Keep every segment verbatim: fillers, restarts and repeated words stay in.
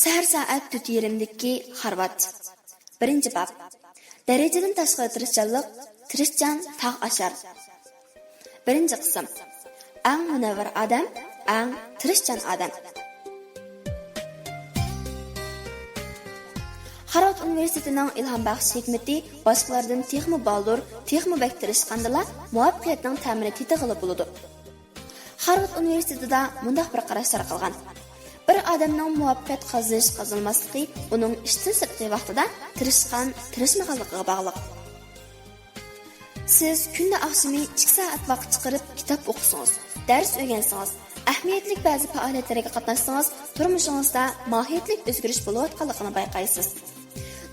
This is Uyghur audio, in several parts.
سەھەر سائەت تۆت يېرىمدىكى خارۋارد. بىرىنچى باب. دەرىجىدىن تاشقىرى تىرىشچانلىق، تىرىشچان تاغ ئاشار. بىرىنچى قىسىم. ئەڭ مۇنەۋۋەر ئادەم، ئەڭ تىرىشچان ئادەم. خارۋارد ئۇنىۋېرسىتېتىنىڭ ئىلھام بەخش ھېكمىتى باشقىلاردىن تېخىمۇ بالدۇر، تېخىمۇ بەك تىرىشقاندىلا، مۇۋەپپەقىيەتنىڭ تەمىنى تېتىغىلى بولىدۇ. خارۋارد ئۇنىۋېرسىتېتىدا مۇنداق بىر قاراش تارقالغان: بىر ئادەمنىڭ مۇۋەپپەقىيەت قازىنىش قازانماسلىقى ئۇنىڭ ئىشتىن سىرتقى ۋاقتىدا تىرىشقان، تىرىشمىغانلىقىغا باغلىق. سىز كۈندە ئاخشىمى ئىككى سائەت ۋاقىت چىقىرىپ كىتاب ئوقۇسىڭىز، دەرس ئۆگەنسىڭىز، ئەھمىيەتلىك بەزى پائالىيەتلەرگە قاتناشسىڭىز، تۇرمۇشىڭىزدا ماھىيەتلىك ئۆزگىرىش بولۇۋاتقانلىقىنى بايقايسىز.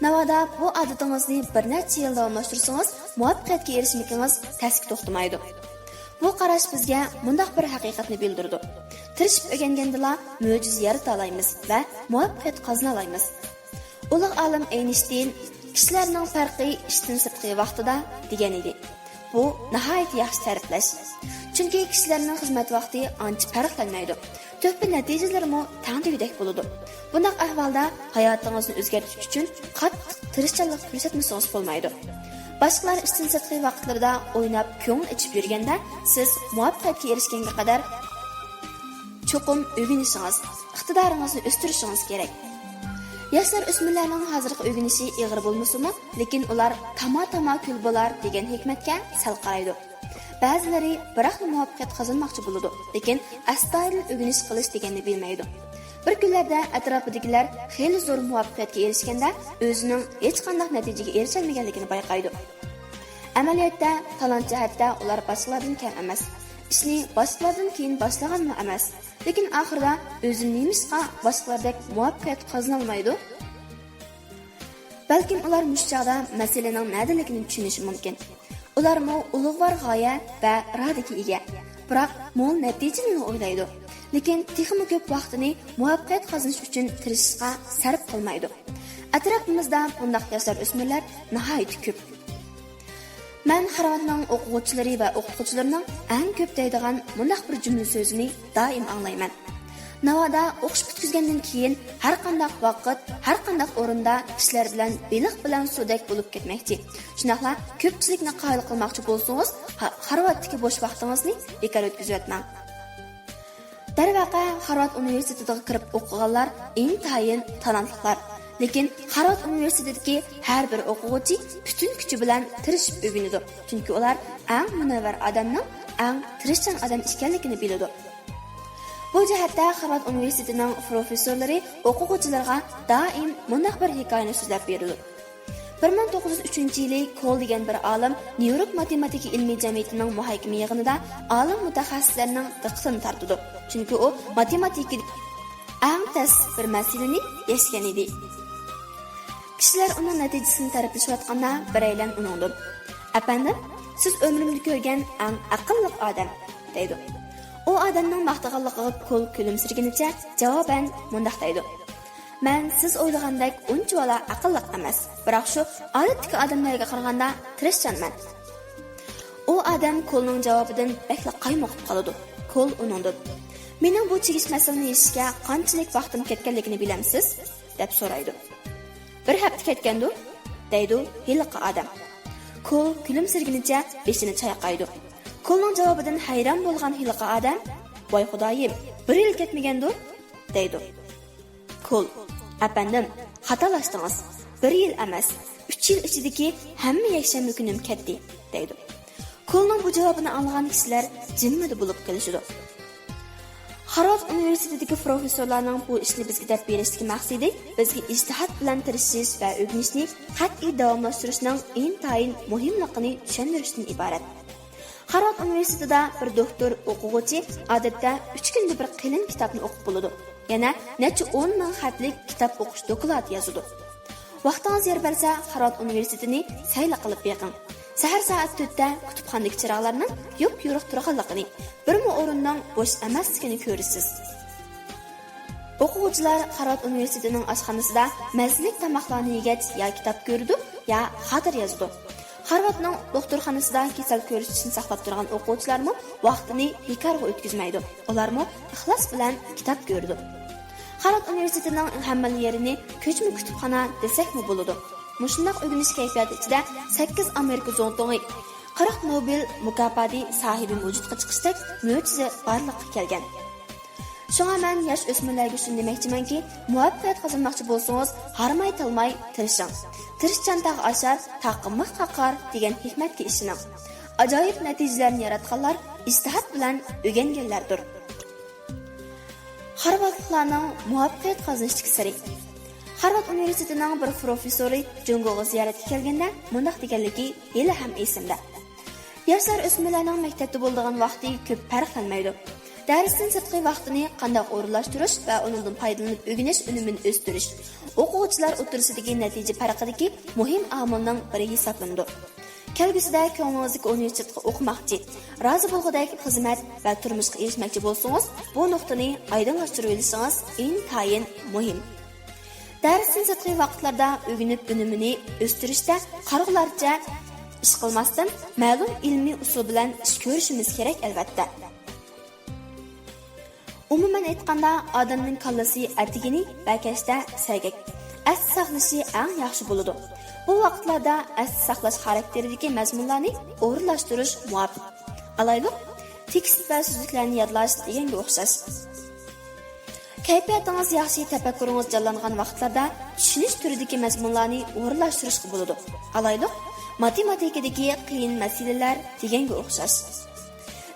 ناۋادا بۇ ئادىتىڭىزنى بىر نەچچە يىل داۋاملاشتۇرسىڭىز، مۇۋەپپەقىيەتكە ئېرىشمىكىڭىز تەسكە توختىمايدۇ. بۇ قاراش بىزگە مۇنداق بىر ھەقىقەتنى بىلدۈرىدۇ: تىرىشىپ ئۆگەنگەندىلا مۆجىزە يارىتالايمىز ۋە مۇۋەپپەقىيەت قازىنالايمىز. ئۇلۇغ ئالىم ئەينىشتىين «كىشىلەرنىڭ پەرقى ئىشتىن سىرتقى ۋاقتىدا» دېگەن ئىدى. بۇ ناھايىتى ياخشى تەرىپلەش. چۈنكى كىشىلەرنىڭ خىزمەت ۋاقتى ئانچە پەرقلەنمەيدۇ. تۆھپە نەتىجىلىرىمۇ تەڭ دېگۈدەك بولىدۇ. بۇنداق ئەھۋالدا ھاياتىڭىزنى ئۆزگەرتىش ئۈچۈن قاتتىق تىرىشچانلىق كۆرسەتمىسىڭىز بولمايدۇ. باشقىلار ئىشتىن سىرتقى ۋاقىتلىرىدا ئويناپ، كۆڭۈل ئېچىپ يۈرگەندە، سىز مۇۋەپپەقىيەتكە ئېرىشكەنگە قەدەر چوقۇم ئۆگىنىشىڭىز، ئىقتىدارىڭىزنى ئۆستۈرۈشىڭىز كېرەك. ياشلار، ئۆسمۈرلەرنىڭ ھازىرقى ئۆگىنىشى ئېغىر بولمىسىمۇ، لېكىن ئۇلار «تاما-تاما كۆل بولار» دېگەن ھېكمەتكە سەل قارايدۇ. بەزىلىرى بىراقلا مۇۋەپپەقىيەت قازانماقچى بولىدۇ، لېكىن ئەستايىدىل ئۆگىنىش قىلىش دېگەننى بىلمەيدۇ. بىر كۈنلەردە ئەتراپىدىكىلەر خېلى زور مۇۋەپپەقىيەتكە ئېرىشكەندە، ئۆزىنىڭ ھېچقانداق نەتىجىگە ئېرىشەلمىگەنلىكىنى بايقايدۇ. ئەمەلىيەتتە، تالانت جەھەتتە ئۇلار باشقىلاردىن كەم ئەمەس. ئىشنى باشقىلاردىن كېيىن باشلىغانمۇ ئەمەس. لېكىن ئاخىرىدا ئۆزى نېمىشقا باشقىلاردەك مۇۋەپپەقىيەت قازىنالمايدۇ؟ بەلكىم ئۇلار مۇشۇ چاغدا مەسىلىنىڭ نەدىلىكىنى چۈشىنىشى مۇمكىن. ئۇلارمۇ ئۇلۇغۋار غايە ۋە ئىرادىگە ئىگە، بىراق مول نەتىجىنىلا ئويلايدۇ. لېكىن تېخىمۇ كۆپ ۋاقتىنى مۇۋەپپەقىيەت قازىنىش ئۈچۈن تىرىشىشقا سەرپ قىلمايدۇ. ئەتراپىمىزدا بۇنداق ياشلار، ئۆسمۈرلەر ناھايىتى كۆپ. مەن خارۋاردنىڭ ئوقۇغۇچىلىرى ۋە ئوقۇتقۇچىلىرىنىڭ ئەڭ كۆپ دەيدىغان مۇنداق بىر جۈملە سۆزىنى دائىم ئاڭلايمەن. ناۋادا ئوقۇش پۈتكۈزگەندىن كېيىن ھەر قانداق ۋاقىت، ھەر قانداق ئورۇندا كىشىلەر بىلەن بېلىق بىلەن سۇدەك بولۇپ كەتمەكچى. شۇنداقلا كۆپچىلىكنى قايىل قىلماقچى بولسىڭىز، خا-، خارۋاردتىكى بوش ۋاقتىڭىزنى بىكار ئۆتكۈزۈۋەتمەڭ. دەرۋەقە، خارۋارد ئۇنىۋېرسىتېتىغا كىرىپ ئوقۇغانلار ئىنتايىن تالانتلىقلار. لېكىن خارۋارد ئۇنىۋېرسىتېتىدىكى ھەر بىر ئوقۇغۇچى پۈتۈن كۈچى بىلەن تىرىشىپ ئۆگىنىدۇ. چۈنكى ئۇلار ئەڭ مۇنەۋۋەر ئادەمنىڭ ئەڭ تىرىشچان ئادەم ئىكەنلىكىنى بىلىدۇ. بۇ جەھەتتە خارۋارد ئۇنىۋېرسىتېتىنىڭ پروفېسسورلىرى ئوقۇغۇچىلىرىغا دائىم مۇنداق بىر ھېكايىنى سۆزلەپ بېرىدۇ. بىر مىڭ توققۇز يۈز ئۈچىنچى يىلى كول دېگەن بىر ئالىم نيۇ يورك ماتېماتىكا ئىلمىي جەمئىيىتىنىڭ مۇھاكىمە يىغىنىدا ئالىم مۇتەخەسسىسلەرنىڭ دىققىتىنى تارتىدۇ. چۈنكى ئۇ ماتېماتىكىدا ئەڭ تەس بىر مەسىلىنى يەشكەن ئىدى. كىشىلەر ئۇنىڭ نەتىجىسىنى تەرىپلىشىۋاتقاندا، بىرەيلەن ئۇنىڭدىن: «ئەپەندىم، سىز ئۆمرۈمدە كۆرگەن ئەڭ ئەقىللىق ئادەم» دەيدۇ. ئۇ ئادەمنىڭ ماختىغانلىقىغا كول كۈلۈمسىرىگىنىچە جاۋابەن مۇنداق دەيدۇ: «مەن سىز ئويلىغاندەك ئۇنچىۋالا ئەقىللىق ئەمەس، بىراق شۇ ئادەتتىكى ئادەملەرگە قارىغاندا تىرىشچانمەن.» ئۇ ئادەم كولنىڭ جاۋابىدىن بەكلا قايمۇقۇپ قالىدۇ. كول ئۇنىڭدىن: «مېنىڭ بۇ چىگىش مەسىلىنى يېشىشكە قانچىلىك ۋاقتىم كەتكەنلىكىنى بىلەمسىز؟» دەپ سورايدۇ. «بىر ھەپتە كەتكەندۇ؟» دەيدۇ ھېلىقى ئادەم. كول كۈلۈمسىرىگىنىچە بېشىنى چايقايدۇ. كولنىڭ جاۋابىدىن ھەيران بولغان ھېلىقى ئادەم: «ۋاي خۇدايىم، بىر يىل كەتمىگەندۇ؟» دەيدۇ. كول: «ئەپەندىم، خاتالاشتىڭىز. بىر يىل ئەمەس، ئۈچ يىل ئىچىدىكى ھەممە يەكشەنبە كۈنۈم كەتتى» دەيدۇ. كولنىڭ بۇ جاۋابىنى ئاڭلىغان كىشىلەر جىممىدە بولۇپ قېلىشىدۇ. خارۋارد ئۇنىۋېرسىتېتىدىكى پروفېسسورلارنىڭ بۇ ئىشنى بىزگە دەپ بېرىشتىكى مەقسىتى بىزگە ئىجتىھات بىلەن تىرىشىش ۋە ئۆگىنىشنى قەتئىي داۋاملاشتۇرۇشنىڭ ئىنتايىن مۇھىملىقىنى چۈشەندۈرۈشتىن ئىبارەت. خارۋارد ئۇنىۋېرسىتېتىدا بىر دوكتور ئوقۇغۇچى ئادەتتە ئۈچ كۈندە بىر قېلىن كىتابنى ئوقۇپ بولىدۇ. يەنە نەچچە ئون مىڭ خەتلىك كىتاب ئوقۇش دوكلاتى يازىدۇ. ۋاقتىڭىز يار بەرسە، خارۋارد ئۇنىۋېرسىتېتىنى سەيلە قىلىپ بېقىڭ. سەھەر سائەت تۆتتە كۇتۇپخانىدىكى چىراغلارنىڭ يوپيورۇق تۇرغانلىقىنى، بىرمۇ ئورۇننىڭ بوش ئەمەسلىكىنى كۆرىسىز. ئوقۇغۇچىلار خارۋارد ئۇنىۋېرسىتېتىنىڭ ئاشخانىسىدا مەززىلىك تاماقلارنى يېگەچ يا كىتاب كۆرىدۇ، يا خاتىرە يازىدۇ. خارۋاردنىڭ دوختۇرخانىسىدا كېسەل كۆرسىتىشنى ساقلاپ تۇرغان ئوقۇغۇچىلارمۇ ۋاقتىنى بىكارغا ئۆتكۈزمەيدۇ. ئۇلارمۇ ئىخلاس بىلەن كىتاب كۆرىدۇ. خارۋارد ئۇنىۋېرسىتېتىنىڭ ھەممىلا يېرىنى كۆچمە كۇتۇپخانا دېسەكمۇ بولىدۇ. مۇشۇنداق ئۆگىنىش كەيپىياتى ئىچىدە سەككىز ئامېرىكا زۇڭتۇڭى، قىرىق نوبېل مۇكاپاتى ساھىبى ۋۇجۇدقا چىقىشتەك مۆجىزە بارلىققا كەلگەن. شۇڭا مەن ياش ئۆسمۈرلەرگە شۇنى دېمەكچىمەنكى، مۇۋەپپەقىيەت قازانماقچى بولسىڭىز، ھارماي تالماي تىرىشىڭ. تىرىشچان تاغ ئاشار، تاغقا مىخ قاقار دېگەن ھېكمەتكە ئىشىنىڭ. ئاجايىپ نەتىجىلەرنى ياراتقانلار ئىجتىھات بىلەن ئۆگەنگەنلەردۇر. خارۋاردلىقلارنىڭ مۇۋەپپەقىيەت قازىنىشتىكى سىرى. خارۋارد ئۇنىۋېرسىتېتىنىڭ بىر پروفېسسورى جۇڭگوغا زىيارەتكە كەلگەندە مۇنداق دېگەنلىكى ھېلىھەم ئېسىمدە. ياشلار ئۆسمۈرلەرنىڭ مەكتەپتە بولىدىغان ۋاقتى كۆپ پەرقلەنمەيدۇ. دەرستىن سىرتقى ۋاقتىنى قانداق ئورۇنلاشتۇرۇش ۋە ئۇنىڭدىن پايدىلىنىپ ئۆگىنىش ئۈنۈمىنى ئۆستۈرۈش ئوقۇغۇچىلار ئوتتۇرىسىدىكى نەتىجە پەرقىدىكى مۇھىم ئامىلنىڭ بىرى ھېسابلىنىدۇ. كەلگۈسىدە كۆڭلىڭىزدىكى ئۇنىۋېرسىتېتقا ئوقۇماقچى، رازى بولغۇدەك خىزمەت ۋە تۇرمۇشقا ئېرىشمەكچى بولسىڭىز، بۇ نۇقتىنى ئايدىڭلاشتۇرۇۋېلىشىڭىز ئىنتايىن مۇھىم. دەرستىن سىرتقى ۋاقىتلاردا ئۆگىنىپ ئۈنۈمىنى ئۆستۈرۈشتە قارىغۇلارچە ئىش قىلماستىن، مەلۇم ئىلمىي ئۇسۇل بىلەن ئىش كۆرۈشىمىز كېرەك، ئەلۋەتتە. ئومۇمەن ئېيتقاندا، ئادەمنىڭ كاللىسى ئەتىگىنى ۋە كەچتە سەگەك. ئەستە ساقلىشى ئەڭ ياخشى بولىدۇ. بۇ ۋاقىتلاردا ئەستە ساقلاش خاراكتېرىدىكى مەزمۇنلارنى ئورۇنلاشتۇرۇش مۇۋاپىق. ئالايلۇق، تېكىست ۋە سۆزلۈكلەرنى يادلاش دېگەنگە ئوخشاش. كەيپىياتىڭىز ياخشى، تەپەككۇرىڭىز جانلانغان ۋاقىتلاردا چۈشىنىش تۈرىدىكى مەزمۇنلارنى ئورۇنلاشتۇرۇشقا بولىدۇ. ئالايلۇق، ماتېماتىكىدىكى قىيىن مەسىلىلەر دېگەنگە ئوخشاش.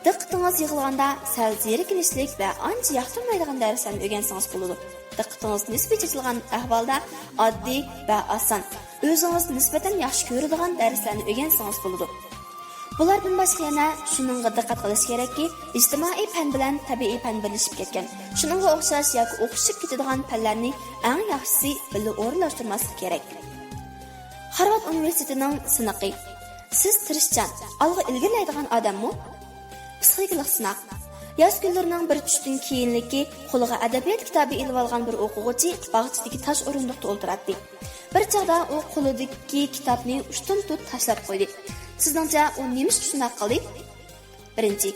دىققىتىڭىز يىغىلغاندا سەل زېرىكىنىشلىك ۋە ئانچە ياقتۇرمايدىغان دەرسلەرنى ئۆگەنسىڭىز بولىدۇ. دىققىتىڭىز نىسپىي چېچىلغان ئەھۋالدا ئاددىي ۋە ئاسان، ئۆزىڭىز نىسبەتەن ياخشى كۆرىدىغان دەرسلەرنى ئۆگەنسىڭىز بولىدۇ. بۇلاردىن باشقا يەنە شۇنىڭغا دىققەت قىلىش كېرەككى، ئىجتىمائىي پەن بىلەن تەبىئىي پەن بىرلىشىپ كەتكەن، شۇنىڭغا ئوخشاش ياكى ئوخشىشىپ كېتىدىغان پەنلەرنى ئەڭ ياخشىسى بىللە ئورۇنلاشتۇرماسلىق كېرەك. خارۋارد ئۇنىۋېرسىتېتىنىڭ سىنىقى. سىز تىرىشچان، ئالغا ئىلگىرىلەيدىغان ئادەممۇ؟ پسىخىكىلىق سىناق. ياز كۈنلىرىنىڭ بىر چۈشتىن كېيىنلىكى قولىغا ئەدەبىيات كىتابى ئېلىۋالغان بىر ئوقۇغۇچى باغچىدىكى تاش ئورۇندۇقتا ئولتۇراتتى. بىر چاغدا ئۇ قولىدىكى كىتابنى ئۇشتۇمتۇت تاشلاپ قويدى. سىزنىڭچە ئۇ نېمىشقا شۇنداق قىلدى؟ بىرىنچى،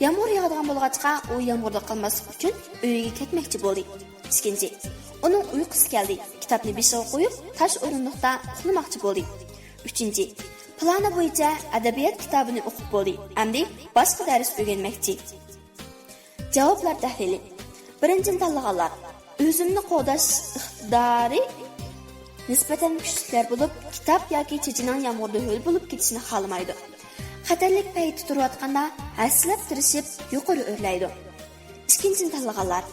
يامغۇر ياغىدىغان بولغاچقا، ئۇ يامغۇردا قالماسلىق ئۈچۈن ئۆيىگە كەتمەكچى بولدى. ئىككىنچى، ئۇنىڭ ئۇيقۇسى كەلدى، كىتابنى بېشىغا قويۇپ، تاش ئورۇندۇقتا ئۇخلىماقچى بولدى. ئۈچىنچى، پىلانى بويىچە ئەدەبىيات كىتابىنى ئوقۇپ بولدى، ئەمدى باشقا دەرس ئۆگەنمەكچى. جاۋابلار تەھلىلى. بىرىنچىنى تاللىغانلار ئۆزۈمنى قوغداش ئىقتىدارى نىسبەتەن كۈچلۈكلەر بولۇپ، كىتاب ياكى چېچىنىڭ يامغۇردا ھۆل بولۇپ كېتىشىنى خالىمايدۇ. خەتەرلىك پەيتتە تۇرۇۋاتقاندا ھەسسىلەپ تىرىشىپ يۇقىرى ئۆرلەيدۇ. ئىككىنچىنى تاللىغانلار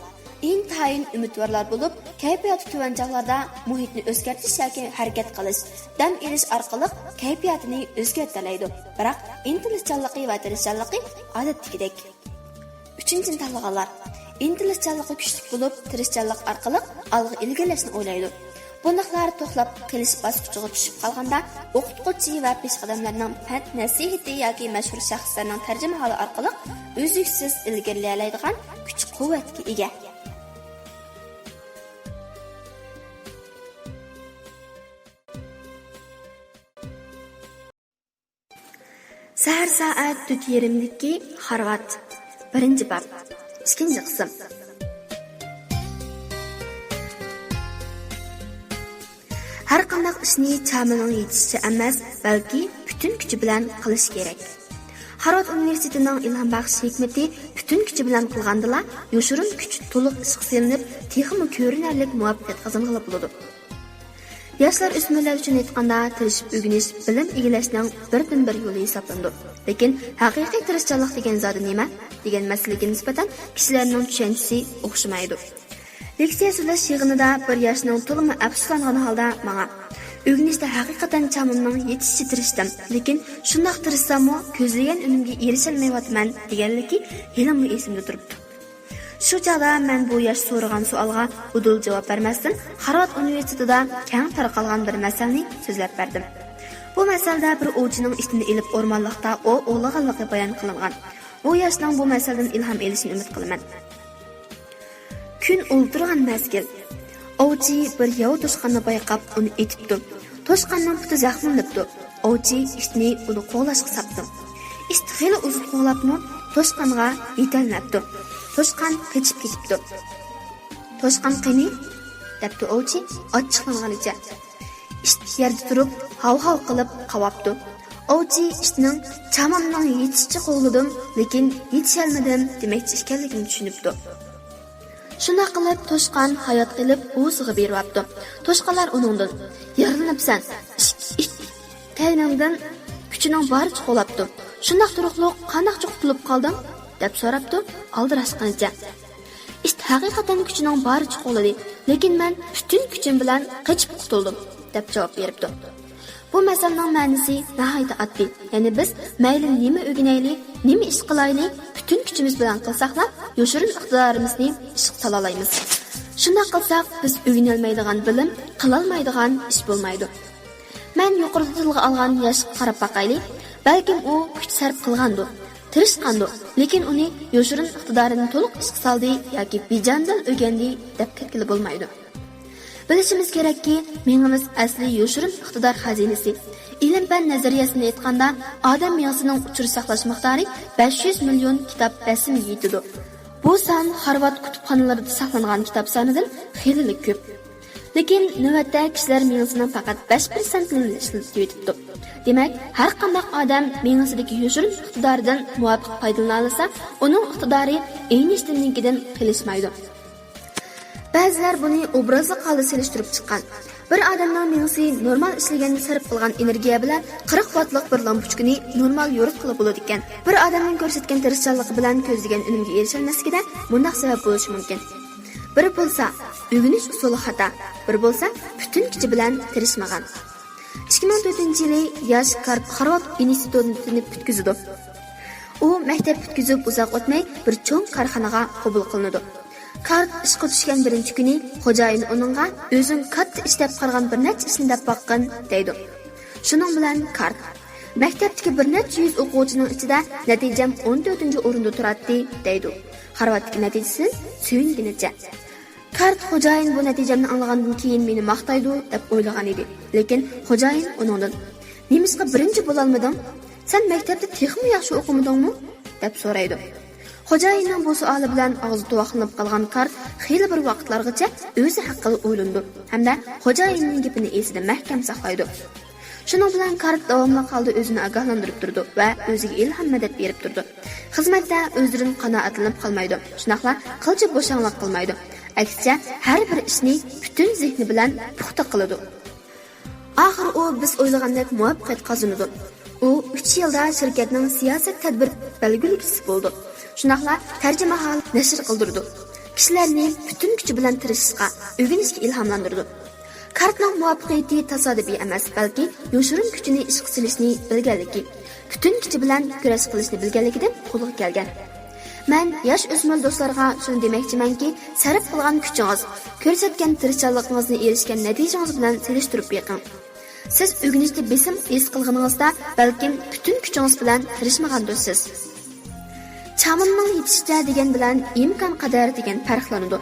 ئىنتايىن ئۈمىدۋارلار بولۇپ، كەيپىياتى تۆۋەن چاغلاردا مۇھىتنى ئۆزگەرتىش ياكى ھەرىكەت قىلىش، دەم ئېلىش ئارقىلىق كەيپىياتىنى ئۆزگەرتەلەيدۇ. بىراق ئىنتىلىشچانلىقى ۋە تىرىشچانلىقى ئادەتتىكىدەك. ئۈچىنچىنى تاللىغانلار ئىنتىلىشچانلىقى كۈچلۈك بولۇپ، تىرىشچانلىق ئارقىلىق ئالغا ئىلگىرىلەشنى ئويلايدۇ. بۇنداقلار توختاپ قېلىش باسقۇچىغا چۈشۈپ قالغاندا، ئوقۇتقۇچى ۋە پېشقەدەملەرنىڭ پەند نەسىھىتى ياكى مەشھۇر شەخسلەرنىڭ تەرجىمىھالى ئارقىلىق ئۈزلۈكسىز ئىلگىرىلىيەلەيدىغان كۈچ-قۇۋۋەتكە ئىگە. سەھەر سائەت تۆت يېرىمدىكى خارۋارد. بىرىنچى باب. ئىككىنچى قىسىم. ھەر قانداق ئىشنى چامىنىڭ يېتىشىچە ئەمەس، بەلكى پۈتۈن كۈچى بىلەن قىلىش كېرەك. خارۋارد ئۇنىۋېرسىتېتىنىڭ ئىلھام بەخش ھېكمىتى پۈتۈن كۈچى بىلەن قىلغاندىلا، يوشۇرۇن كۈچ تولۇق ئىشقا سېلىنىپ، تېخىمۇ كۆرۈنەرلىك مۇۋەپپەقىيەت قازانغىلى بولىدۇ. ياشلار، ئۆسمۈرلەر ئۈچۈن ئېيتقاندا، تىرىشىپ ئۆگىنىش بىلىم ئىگىلەشنىڭ بىردىنبىر يولى ھېسابلىنىدۇ. لېكىن ھەقىقىي تىرىشچانلىق دېگەن زادى نېمە؟ دېگەن مەسىلىگە نىسبەتەن كىشىلەرنىڭ چۈشەنچىسى ئوخشىمايدۇ. لېكسىيە سۆزلەش يىغىنىدا بىر ياشنىڭ تولىمۇ ئەپسۇسلانغان ھالدا ماڭا، ئۆگىنىشتە ھەقىقەتەن چامىمنىڭ يېتىشىچە تىرىشتىم، لېكىن شۇنداق تىرىشساممۇ كۆزلىگەن ئۈنۈمگە ئېرىشەلمەيۋاتىمەن، دېگەنلىكى ھېلىمۇ ئېسىمدە تۇرۇپتۇ. شۇ چاغدا مەن بۇ ياش سورىغان سوئالغا ئۇدۇل جاۋاب بەرمەستىن، خارۋارد ئۇنىۋېرسىتېتىدا كەڭ تارقالغان بىر مەسەلنى سۆزلەپ بەردىم. بۇ مەسەلدە بىر ئوۋچىنىڭ ئىتىنى ئېلىپ ئورمانلىقتا ئوۋ ئوۋلىغانلىقى بايان قىلىنغان. ئۇ ياشنىڭ بۇ مەسەلدىن ئىلھام ئېلىشىنى ئۈمىد قىلىمەن. كۈن ئولتۇرغان مەزگىل. ئوۋچى بىر ياۋا توشقاننى بايقاپ، ئۇنى ئېتىپتۇ. توشقاننىڭ پۇتى زەخىملىنىپتۇ. ئوۋچى ئىتنى ئۇنى قوغلاشقا ساپتۇ. ئىت خېلى ئۇزۇن قوغلاپمۇ توشقانغا يېتەلمەپتۇ. توشقان قېچىپ كېتىپتۇ. «توشقان قېنى؟» دەپتۇ ئوۋچى ئاچچىقلانغىنىچە. ئىت يەردە تۇرۇپ ھاۋ-ھاۋ قىلىپ قاۋاپتۇ. ئوۋچى ئىتنىڭ «چامامنىڭ يېتىشىچە قوغلىدىم، لېكىن يېتىشەلمىدىم» دېمەكچى ئىكەنلىكىنى چۈشىنىپتۇ. شۇنداق قىلىپ توشقان ھايات قېلىپ ئۇۋىسىغا بېرىۋاپتۇ. توشقانلار ئۇنىڭدىن: «يارىلىنىپسەن، ئىت، ئىت، كەينىڭدىن كۈچىنىڭ بارىچە قوغلاپتۇ. شۇنداق تۇرۇقلۇق قانداقچە قۇتۇلۇپ قالدىڭ؟» دەپ سوراپتۇ ئالدىراشقىنىچە. «ئىت ھەقىقەتەن كۈچىنىڭ بارىچە قوغلىدى، لېكىن مەن پۈتۈن كۈچۈم بىلەن قېچىپ قۇتۇلدۇم» دەپ جاۋاب بېرىپتۇ. بۇ مەسەلنىڭ مەنىسى ناھايىتى ئاددىي. يەنى بىز مەيلى نېمە ئۆگىنەيلى، نېمە ئىش قىلايلى، پۈتۈن كۈچىمىز بىلەن قىلساقلا، يوشۇرۇن ئىقتىدارىمىزنى ئىشقا سالالايمىز. شۇنداق قىلساق، بىز ئۆگىنەلمەيدىغان بىلىم، قىلالمايدىغان ئىش بولمايدۇ. مەن يۇقىرىدا تىلغا ئالغان ياشقا قاراپ باقايلى. بەلكىم ئۇ كۈچ سەرپ قىلغاندۇ، تىرىشقاندۇ، لېكىن ئۇنى يوشۇرۇن ئىقتىدارىنى تولۇق ئىشقا سالدى ياكى بىجانىدىل ئۆگەندى دەپ كەتكىلى بولمايدۇ. بىلىشىمىز كېرەككى، مېڭىمىز ئەسلى يوشۇرۇن ئىقتىدار خەزىنىسى. ئىلىم-پەن نەزەرىيەسىنى ئېيتقاندا، ئادەم مېڭىسىنىڭ ئۇچۇر ساقلاش مىقدارى بەش يۈز مىليون كىتاب بەسىمىگە يېتىدۇ. بۇ سان خارۋارد كۇتۇپخانىلىرىدا ساقلانغان كىتاب سانىدىن خېلىلا كۆپ. لېكىن نۆۋەتتە كىشىلەر مېڭىسىنىڭ پەقەت بەش پىرسەنتىنىلا ئىشلىتىۋېتىپتۇ. دېمەك، ھەر قانداق ئادەم مېڭىسىدىكى يوشۇرۇن ئىقتىدارىدىن مۇۋاپىق پايدىلىنالىسا، ئۇنىڭ ئىقتىدارى ئېينىشتىيننىڭكىدىن قېلىشمايدۇ. بەزىلەر بۇنى ئوبرازلىق ھالدا سېلىشتۇرۇپ چىققان. بىر ئادەمنىڭ مېڭىسى نورمال ئىشلىگەندە سەرپ قىلغان ئېنېرگىيە بىلەن قىرىق ۋاتلىق بىر لامپۇچكىنى نورمال يورۇتقىلى بولىدىكەن. بىر ئادەمنىڭ كۆرسەتكەن تىرىشچانلىقى بىلەن كۆزلىگەن ئۈنۈمگە ئېرىشەلمەسلىكىدە مۇنداق سەۋەب بولۇشى مۇمكىن. بىرى بولسا، ئۆگىنىش ئۇسۇلى خاتا، بىرى بولسا، پۈتۈن كۈچى بىلەن تىرىشمىغان. ئىككى مىڭ تۆتىنچى يىلى ياش كارت خارۋارد ئىنستىتۇتىنى پۈتكۈزىدۇ. ئۇ مەكتەپ پۈتكۈزۈپ ئۇزاق ئۆتمەي بىر چوڭ كارخانىغا قوبۇل قىلىنىدۇ. كارت ئىشقا چۈشكەن بىرىنچى كۈنى خوجايىنى ئۇنىڭغا «ئۆزۈڭ كاتتا ئىش دەپ قارىغان بىر نەچچە ئىشنى دەپ باققىن» دەيدۇ. شۇنىڭ بىلەن كارت: «مەكتەپتىكى بىر نەچچە يۈز ئوقۇغۇچىنىڭ ئىچىدە نەتىجەم ئون تۆتىنچى ئورۇندا تۇراتتى» دەيدۇ، خارۋاردتىكى نەتىجىسىدىن سۆيۈنگىنىچە. كارت خوجايىن بۇ نەتىجەمنى ئاڭلىغاندىن كېيىن مېنى ماختايدۇ دەپ ئويلىغان ئىدى. لېكىن خوجايىن ئۇنىڭدىن: «نېمىشقا بىرىنچى بولالمىدىڭ؟ سەن مەكتەپتە تېخىمۇ ياخشى ئوقۇمىدىڭمۇ؟» دەپ سورايدۇ. خوجايىننىڭ بۇ سوئالى بىلەن ئاغزى تۇۋاقلىنىپ قالغان كارت خېلى بىر ۋاقىتلارغىچە ئۆزى ھەققىدە ئويلىنىدۇ ھەمدە خوجايىنىنىڭ گېپىنى ئېسىدە مەھكەم ساقلايدۇ. شۇنىڭ بىلەن كارت داۋاملىق ھالدا ئۆزىنى ئاگاھلاندۇرۇپ تۇرىدۇ ۋە ئۆزىگە ئىلھام مەدەت بېرىپ تۇرىدۇ. خىزمەتتە ئۆزىدىن قانائەتلىنىپ قالمايدۇ، شۇنداقلا قىلچە بوشاڭلىق قىلمايدۇ. ئەكسىچە، ھەر بىر ئىشنى پۈتۈن زېھنى بىلەن پۇختا قىلىدۇ. ئاخىرى ئۇ بىز ئويلىغاندەك مۇۋەپپەقىيەت قازىنىدۇ. ئۇ ئۈچ يىلدا شىركەتنىڭ سىياسەت تەدبىر بەلگىلىگۈچىسى بولىدۇ. شۇنداقلا تەرجىمىھال نەشر قىلدۇرىدۇ. كىشىلەرنى پۈتۈن كۈچى بىلەن تىرىشىشقا، ئۆگىنىشكە ئىلھاملاندۇرىدۇ. كارتنىڭ مۇۋەپپەقىيىتى تاسادىپىي ئەمەس، بەلكى يوشۇرۇن كۈچىنى ئىشقا سېلىشنى بىلگەنلىكى، پۈتۈن كۈچى بىلەن كۈرەش قىلىشنى بىلگەنلىكىدىن قولغا كەلگەن. مەن ياش ئۆسمۈر دوستلارغا شۇنى دېمەكچىمەنكى، سەرپ قىلغان كۈچىڭىز، كۆرسەتكەن تىرىشچانلىقىڭىزنى ئېرىشكەن نەتىجىڭىز بىلەن سېلىشتۇرۇپ بېقىڭ. سىز ئۆگىنىشتە بېسىم ھېس قىلغىنىڭىزدا، بەلكىم پۈتۈن كۈچىڭىز بىلەن تىرىشمىغاندۇرسىز. چامامنىڭ يېتىشىچە دېگەن بىلەن ئىمكان قەدەر دېگەن پەرقلىنىدۇ.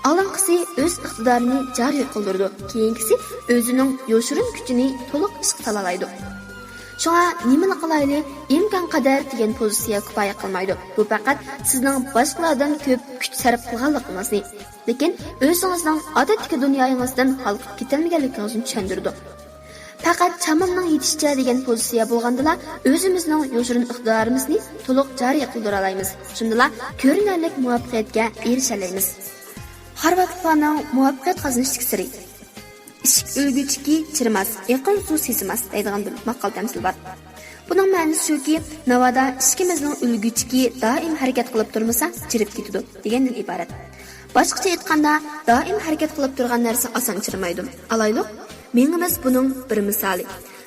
ئالدىنقىسى ئۆز ئىقتىدارىنى جارى قىلدۇرىدۇ، كېيىنكىسى ئۆزىنىڭ يوشۇرۇن كۈچىنى تولۇق ئىشقا سالالايدۇ. شۇڭا نېمىلا قىلايلى، ئىمكان قەدەر دېگەن پوزىتسىيە كۇپايە قىلمايدۇ. بۇ پەقەت سىزنىڭ باشقىلاردىن كۆپ كۈچ سەرپ قىلغانلىقىڭىزنى، لېكىن ئۆزىڭىزنىڭ ئادەتتىكى دۇنيايىڭىزدىن ھالقىپ كېتەلمىگەنلىكىڭىزنى چۈشەندۈرىدۇ. پەقەت چامامنىڭ يېتىشىچە دېگەن پوزىتسىيە بولغاندىلا، ئۆزىمىزنىڭ يوشۇرۇن ئىقتىدارىمىزنى تولۇق جارى قىلدۇرالايمىز. شۇندىلا كۆرۈنەرلىك مۇۋەپپەقىيەتكە ئېرىشەلەيمىز. خارۋاردلىقلارنىڭ مۇۋەپپەقىيەت قازىنىشتىكى سىرى. «ئىشىك ئۆلگۈچىكى چىرىماس، ئېقىن سۇ سېسىماس» دەيدىغان بىر ماقال تەمسىل بار. بۇنىڭ مەنىسى شۇكى، ناۋادا ئىشىكىمىزنىڭ ئۆلگۈچىكى دائىم ھەرىكەت قىلىپ تۇرمىسا، چىرىپ كېتىدۇ دېگەندىن ئىبارەت. باشقىچە ئېيتقاندا، دائىم ھەرىكەت قىلىپ تۇرغان نەرسە ئاسان چىرىمايدۇ. ئالايلۇق، مېڭىمىز بۇنىڭ بىر مىسالى.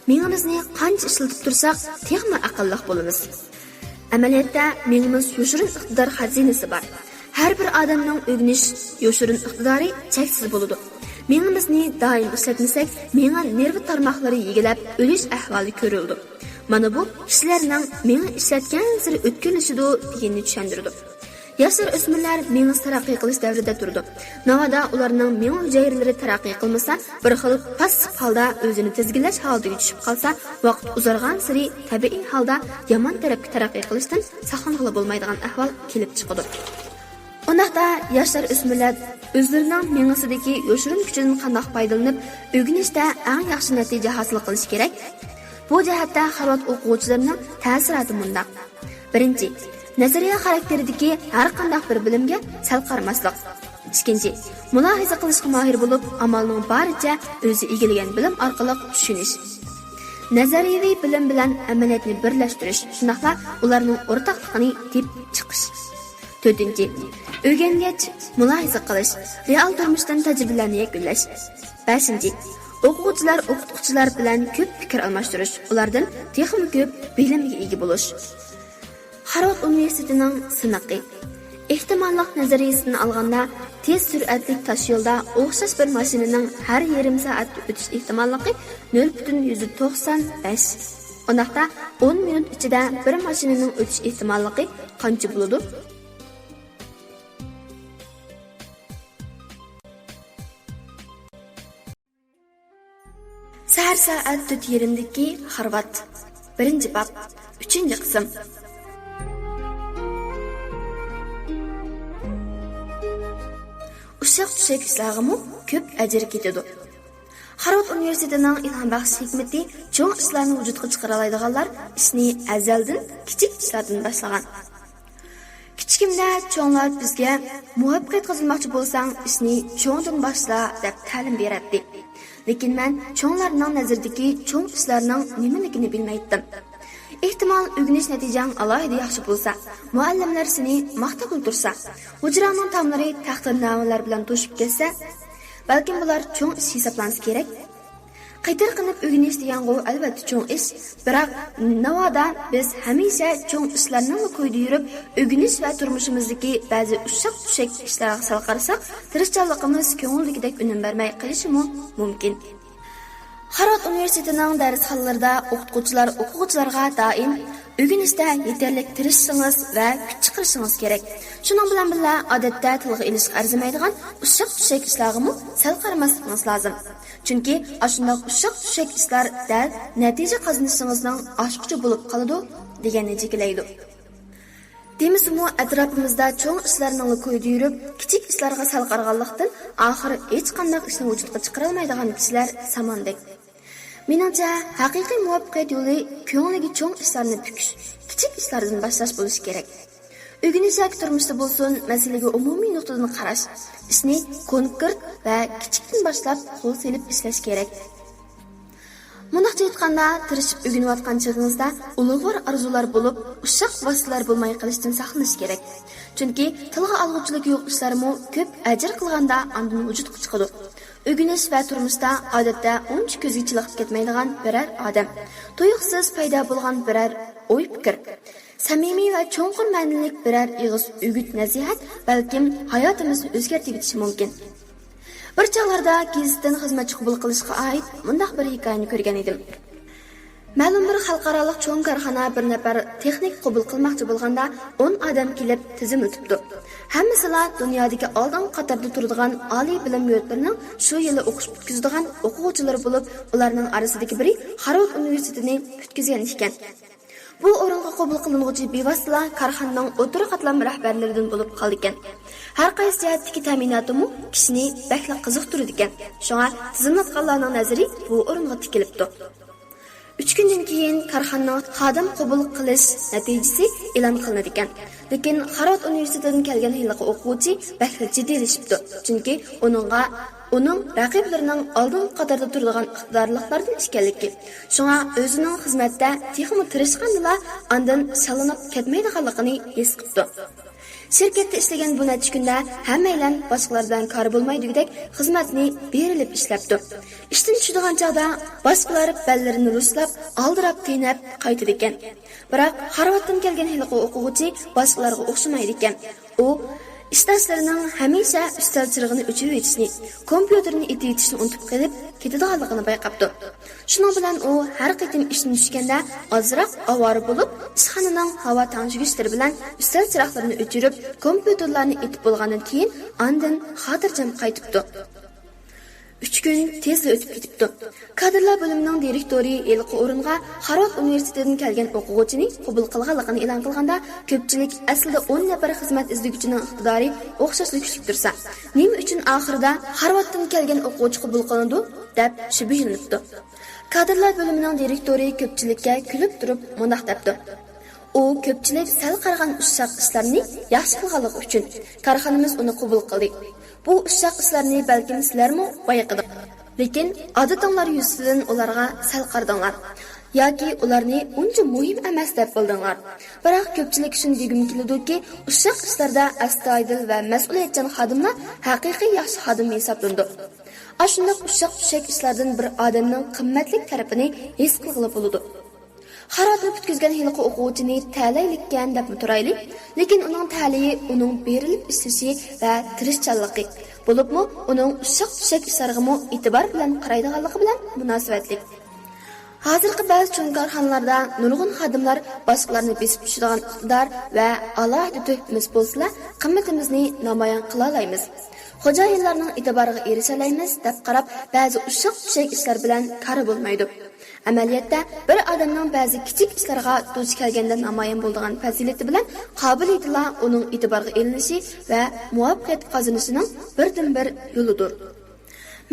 مېڭىمىزنى قانچە ئىشلىتىپ تۇرساق، تېخىمۇ ئەقىللىق بولىمىز. ئەمەلىيەتتە، مېڭىمىز يوشۇرۇن ئىقتىدار خەزىنىسى بار. ھەر بىر ئادەمنىڭ ئۆگىنىش يوشۇرۇن ئىقتىدارى چەكسىز بولىدۇ. مېڭىمىزنى دائىم ئىشلەتمىسەك، مېڭە نېرۋا تارماقلىرى يېگىلەپ، ئۆلۈش ئەھۋالى كۆرۈلىدۇ. مانا بۇ كىشىلەرنىڭ مېڭە ئىشلەتكەنسېرى ئۆتكۈرلىشىدۇ دېگەننى چۈشەندۈرىدۇ. ياشلار، ئۆسمۈرلەر مېڭىسى تەرەققىي قىلىش دەۋرىدە تۇرىدۇ. ناۋادا ئۇلارنىڭ مېڭە ھۈجەيرىلىرى تەرەققىي قىلمىسا، بىر خىل پاسسىپ ھالدا ئۆزىنى تىزگىنلەش ھالىتىگە چۈشۈپ قالسا، ۋاقىت ئۇزارغانسېرى تەبىئىي ھالدا يامان تەرەپكە تەرەققىي قىلىشتىن ساقلانغىلى بولمايدىغان ئەھۋال كېلىپ چىقىدۇ. ئۇنداقتا ياشلار، ئۆسمۈرلەر ئۆزلىرىنىڭ مېڭىسىدىكى يوشۇرۇن كۈچىدىن قانداق پايدىلىنىپ، ئۆگىنىشتە ئەڭ ياخشى نەتىجە ھاسىل قىلىشى كېرەك؟ بۇ جەھەتتە خارۋارد ئوقۇغۇچىلىرىنىڭ تەسىراتى مۇنداق. بىرىنچى، نەزەرىيە خاراكتېرىدىكى ھەر قانداق بىر بىلىمگە سەل قارىماسلىق. ئىككىنچى، مۇلاھىزە قىلىشقا ماھىر بولۇپ، ئامالنىڭ بارىچە ئۆزى ئىگىلىگەن بىلىم ئارقىلىق چۈشىنىش. نەزەرىيەۋى بىلىم بىلەن ئەمەلىيەتنى بىرلەشتۈرۈش، شۇنداقلا ئۇلارنىڭ ئورتاقلىقىنى تېپىپ چىقىش. تۆتىنچى، ئۆگەنگەچ مۇلاھىزە قىلىش، رېئال تۇرمۇشتىن تەجرىبىلەرنى يەكۈنلەش. بەشىنچى، ئوقۇغۇچىلار، ئوقۇتقۇچىلار بىلەن كۆپ پىكىر ئالماشتۇرۇش، ئۇلاردىن تېخىمۇ كۆپ بىلىمگە ئىگە بولۇش. خارۋارد ئۇنىۋېرسىتېتىنىڭ سىنىقى. ئېھتىماللىق نەزەرىيىسىدىن ئالغاندا، تېز سۈرئەتلىك تاش يولدا ئوخشاش بىر ماشىنىنىڭ ھەر يېرىم سائەتتە ئۆتۈش ئېھتىماللىقى نۆل پۈتۈن يۈزدە توقسان بەش. ئۇنداقتا، ئون مىنۇت ئىچىدە بىر ماشىنىنىڭ ئۆتۈش ئېھتىماللىقى قانچە بولىدۇ؟ سەھەر سائەت تۆت يېرىمدىكى خارۋارد. بىرىنچى باب، ئۈچىنچى قىسىم. ئۇششاق چۈششەك ئىشلارغىمۇ كۆپ ئەجىر كېتىدۇ. خارۋارد ئۇنىۋېرسىتېتىنىڭ ئىلھام بەخش ھېكمىتى چوڭ ئىشلارنى ۋۇجۇدقا چىقىرالايدىغانلار ئىشنى ئەزەلدىن كىچىك ئىشلاردىن باشلىغان. كىچىكىمدە چوڭلار بىزگە، «مۇۋەپپەقىيەت قازانماقچى بولساڭ، ئىشنى چوڭدىن باشلا» دەپ تەلىم بېرەتتى. لېكىن مەن چوڭلارنىڭ نەزىرىدىكى چوڭ ئىشلارنىڭ نېمىلىكىنى بىلمەيتتىم. ئېھتىمال، ئۆگىنىش نەتىجەڭ ئالاھىدە ياخشى بولسا، مۇئەللىملەر سېنى ماختاپ ئولتۇرسا، ھۇجراڭنىڭ تاملىرى تەقدىرنامىلەر بىلەن توشۇپ كەتسە، بەلكىم بۇلار چوڭ ئىش ھېسابلانسا كېرەك. قېتىرقىنىپ ئۆگىنىش دېگەنغۇ ئەلۋەتتە چوڭ ئىش، بىراق ناۋادا بىز ھەمىشە چوڭ ئىشلارنىڭلا كويىدا يۈرۈپ، ئۆگىنىش ۋە تۇرمۇشىمىزدىكى بەزى ئۇششاق چۈششەك ئىشلارغا سەل قارىساق، تىرىشچانلىقىمىز كۆڭۈلدىكىدەك ئۈنۈم بەرمەي قېلىشىمۇ مۇمكىن. خارۋارد ئۇنىۋېرسىتېتىنىڭ دەرسخانىلىرىدا ئوقۇتقۇچىلار ئوقۇغۇچىلارغا دائىم، «ئۆگىنىشتە يېتەرلىك تىرىشىشىڭىز ۋە كۈچ چىقىرىشىڭىز كېرەك. شۇنىڭ بىلەن بىللە، ئادەتتە تىلغا ئېلىشقا ئەرزىمەيدىغان ئۇششاق چۈششەك ئىشلارغىمۇ سەل قارىماسلىقىڭىز لازىم. چۈنكى ئاشۇنداق ئۇششاق چۈششەك ئىشلار دەل نەتىجە قازىنىشىڭىزنىڭ ئاچقۇچى بولۇپ قالىدۇ» دېگەننى جېكىلەيدۇ. دېمىسىمۇ، ئەتراپىمىزدا چوڭ ئىشلارنىڭلا كويىدا يۈرۈپ، كىچىك ئىشلارغا سەل قارىغانلىقتىن، ئاخىر ھېچقانداق ئىشنى ۋۇجۇدقا چىقىرالمايدىغان كىشىلەر ساماندەك. مېنىڭچە، ھەقىقىي مۇۋەپپەقىيەت يولى كۆڭلىگە چوڭ ئىشلارنى پۈكۈش، كىچىك ئىشلاردىن باشلاش بولۇشى كېرەك. ئۆگىنىش ياكى تۇرمۇشتا بولسۇن، مەسىلىگە ئومۇمىي نۇقتىدىن قاراش، ئىشنى كونكرېت ۋە كىچىكتىن باشلاپ قول سېلىپ ئىشلەش كېرەك. مۇنداقچە ئېيتقاندا، تىرىشىپ ئۆگىنىۋاتقان چېغىڭىزدا ئۇلۇغۋار ئارزۇلار بولۇپ، ئۇششاق ۋاسىتىلەر بولماي قېلىشتىن ساقلىنىش كېرەك. چۈنكى تىلغا ئالغۇچىلىكى يوق ئىشلارمۇ كۆپ ئەجىر قىلغاندا ئاندىن ۋۇجۇدقا چىقىدۇ. ئۆگىنىش ۋە تۇرمۇشتا ئادەتتە ئۇنچە كۆزگە چېلىقىپ كەتمەيدىغان بىرەر ئادەم، تۇيۇقسىز پەيدا بولغان بىرەر ئوي پىكىر، سەمىمىي ۋە چوڭقۇر مەنىلىك بىرەر ئېغىز ئۈگۈت نەسىھەت بەلكىم ھاياتىمىزنى ئۆزگەرتىۋېتىشى مۇمكىن. بىر چاغلاردا گېزىتتىن خىزمەتچى قوبۇل قىلىشقا ئائىت مۇنداق بىر ھېكايىنى كۆرگەن ئىدىم. مەلۇم بىر خەلقئارالىق چوڭ كارخانا بىر نەپەر تېخنىك قوبۇل قىلماقچى بولغاندا، ئون ئادەم كېلىپ تىزىملىتىپتۇ. ھەممىسىلا دۇنيادىكى ئالدىنقى قاتاردا تۇرىدىغان ئالىي بىلىم يۇرتلىرىنىڭ شۇ يىلى ئوقۇش پۈتكۈزىدىغان ئوقۇغۇچىلىرى بولۇپ، ئۇلارنىڭ ئارىسىدىكى بىرى خارۋارد ئۇنىۋېرسىتېتىنى پۈتكۈزگەن ئىكەن. بۇ ئورۇنغا قوبۇل قىلىنغۇچى بىۋاسىتىلا كارخانىنىڭ ئوتتۇرا قاتلام رەھبەرلىرىدىن بولۇپ قالىدىكەن. ھەر قايسى جەھەتتىكى تەمىناتىمۇ كىشىنى بەكلا قىزىقتۇرىدىكەن. شۇڭا تىزىملاتقانلارنىڭ نەزىرى بۇ ئورۇنغا تىكىلىپتۇ. ئۈچ كۈندىن كېيىن كارخانىنىڭ خادىم قوبۇل قىلىش نەتىجىسى ئېلان قىلىنىدىكەن. لېكىن خارۋارد ئۇنىۋېرسىتېتىدىن كەلگەن ھېلىقى ئوقۇغۇچى بەكلا جىددىيلىشىپتۇ. چۈنكى ئۇنىڭغا ئۇنىڭ رەقىبلىرىنىڭ ئالدىنقى قاتاردا تۇرىدىغان ئىقتىدارلىقلاردىن ئىكەنلىكى، شۇڭا ئۆزىنىڭ خىزمەتتە تېخىمۇ تىرىشقاندىلا ئاندىن شاللىنىپ كەتمەيدىغانلىقىنى ھېس قىپتۇ. شىركەتتە ئىشلىگەن بۇ نەچچە كۈندە ھەممەيلەن باشقىلار بىلەن كارى بولمايدىغۇدەك خىزمەتنى بېرىلىپ ئىشلەپتۇ. ئىشتىن چۈشىدىغان چاغدا باشقىلار بەللىرىنى رۇسلاپ، ئالدىراپ تېنەپ قايتىدىكەن. بىراق خارۋاردتىن كەلگەن ھېلىقى ئوقۇغۇچى باشقىلارغا ئوخشىمايدىكەن. ئۇ ئىشداشلىرىنىڭ ھەمىشە ئۈستەل چىرىغىنى ئۆچۈرۈۋېتىشنى، كومپيۇتېرنى ئېتىۋېتىشنى ئۇنتۇپ قېلىپ كېتىدىغانلىقىنى بايقاپتۇ. شۇنىڭ بىلەن ئۇ ھەر قېتىم ئىشتىن چۈشكەندە ئازراق ئاۋارە بولۇپ، ئىشخانىنىڭ ھاۋا تەڭشىگۈچلىرى بىلەن ئۈستەل چىراغلىرىنى ئۆچۈرۈپ، كومپيۇتېرلارنى ئېتىپ بولغاندىن كېيىن، ئاندىن خاتىرجەم قايتىپتۇ. ئۈچ كۈن تېزلا ئۆتۈپ كېتىپتۇ. كادىرلار بۆلۈمىنىڭ دىرېكتورى ھېلىقى ئورۇنغا خارۋارد ئۇنىۋېرسىتېتىدىن كەلگەن ئوقۇغۇچىنى قوبۇل قىلغانلىقىنى ئېلان قىلغاندا، كۆپچىلىك ئەسلىدە ئون نەپەر خىزمەت ئىزدىگۈچىنىڭ ئىقتىدارى ئوخشاشلا كۈچلۈك تۇرسا، نېمە ئۈچۈن ئاخىرىدا خارۋاردتىن كەلگەن ئوقۇغۇچى قوبۇل قىلىنىدۇ، دەپ شۈبھىلىنىپتۇ. كادىرلار بۆلۈمىنىڭ دىرېكتورى كۆپچىلىككە كۈلۈپ تۇرۇپ مۇنداق دەپتۇ: ئۇ كۆپچىلىك سەل قارىغان ئۇششاق ئىشلارنى ياخشى قىلغانلىقى ئۈچۈن كارخانىمىز ئۇنى قوبۇل قىلدى. بۇ ئۇششاق ئىشلارنى بەلكىم سىلەرمۇ بايقىدىڭ. لېكىن ئادىتىڭلار يۈزىسىدىن ئۇلارغا سەل قارىدىڭلار. ياكى ئۇلارنى ئۇنچە مۇھىم ئەمەس دەپ بىلدىڭلار. بىراق كۆپچىلىك شۇنى دېگۈم كېلىدۇكى، ئۇششاق ئىشلاردا ئەستايىدىل ۋە مەسئۇلىيەتچان خادىملار ھەقىقىي ياخشى خادىم ھېسابلىنىدۇ. ئاشۇنداق ئۇششاق چۈشەك ئىشلاردىن بىر ئادەمنىڭ قىممەتلىك تەرىپىنى ھېس قىلغىلى بولىدۇ. خارۋاردنى پۈتكۈزگەن ھېلىقى ئوقۇغۇچىنى تەلەيلىككەن دەپمۇ تۇرايلى، لېكىن ئۇنىڭ تەلىيى ئۇنىڭ بېرىلىپ ئىشلىشى ۋە تىرىشچانلىقى، بولۇپمۇ ئۇنىڭ ئۇششاق چۈشەك ئىشلارغىمۇ ئېتىبار بىلەن قارايدىغانلىقى بىلەن مۇناسىۋەتلىك. ھازىرقى بەزى چوڭ كارخانىلاردا نۇرغۇن خادىملار باشقىلارنى بېسىپ چۈشىدىغان ئىقتىدار ۋە ئالاھىدە تۆھپىمىز بولسىلا، قىممىتىمىزنى نامايان قىلالايمىز. خوجايىنلارنىڭ ئېتىبارىغا ئېرىشەلەيمىز دەپ قاراپ، بەزى ئۇششاق چۈشەك ئىشلار بىلەن كارى بولمايدۇ. ئەمەلىيەتتە، بىر ئادەمنىڭ بەزى كىچىك ئىشلارغا دۇچ كەلگەندە نامايان بولىدىغان پەزىلىتى بىلەن قابىلىيىتىلا ئۇنىڭ ئېتىبارغا ئېلىنىشى ۋە مۇۋەپپەقىيەت قازىنىشىنىڭ بىردىنبىر يولىدۇر.